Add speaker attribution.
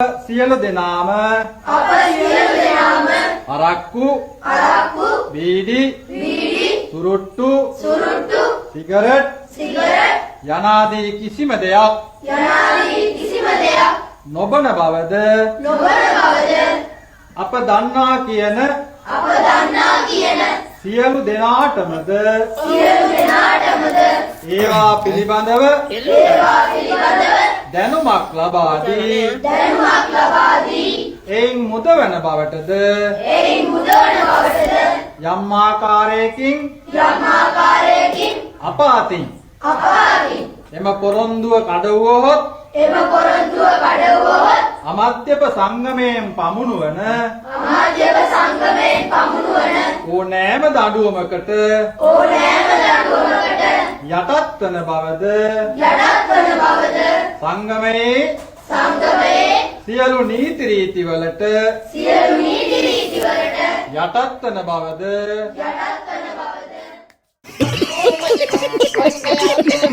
Speaker 1: සියලු දෙනාම
Speaker 2: අප සියලු දෙනාම
Speaker 1: අරක්කු,
Speaker 2: අරක්කු,
Speaker 1: බීඩි,
Speaker 2: බීඩි,
Speaker 1: සුරුට්ටු,
Speaker 2: සුරුට්ටු,
Speaker 1: සිගරට්
Speaker 2: සිගරට්
Speaker 1: යනාදී කිසිම දෙයක්
Speaker 2: යනාදී කිසිම දෙයක්
Speaker 1: නොබන බවද
Speaker 2: නොබන බවද
Speaker 1: අප දන්නා කියන
Speaker 2: අප දන්නා කියන
Speaker 1: සියලු දෙනාටමද
Speaker 2: සියලු දෙනාටමද
Speaker 1: ඒවා පිළිබඳව
Speaker 2: ඒවා පිළිබඳව
Speaker 1: දැනුමක් ලබා දී
Speaker 2: දැනුමක් ලබා දී
Speaker 1: එයින් මුදවන බවටද
Speaker 2: එයින් මුදවන බවටද
Speaker 1: යම් ආකාරයකින්
Speaker 2: යම් ආකාරයකින්
Speaker 1: අප අතින්
Speaker 2: අප අතින්
Speaker 1: එම පොරොන්දුව කඩවුවහොත්
Speaker 2: එම පොරොන්දුව කඩවුවහොත්
Speaker 1: අමද්‍යප සංගමයෙන් පමුණුවන
Speaker 2: අමාත්‍යව සංගමයෙන් පමුණුවන
Speaker 1: ඕනෑම දඬුවමකට
Speaker 2: ඕනෑම දඬුවමකට
Speaker 1: යටත් වන බවද
Speaker 2: යටත් වන බවද
Speaker 1: සංගමයේ
Speaker 2: සංගමයේ
Speaker 1: සියලු නීති රීතිවලට
Speaker 2: සියලු නීති රීතිවලට
Speaker 1: යටත් වන බවද
Speaker 2: යටත්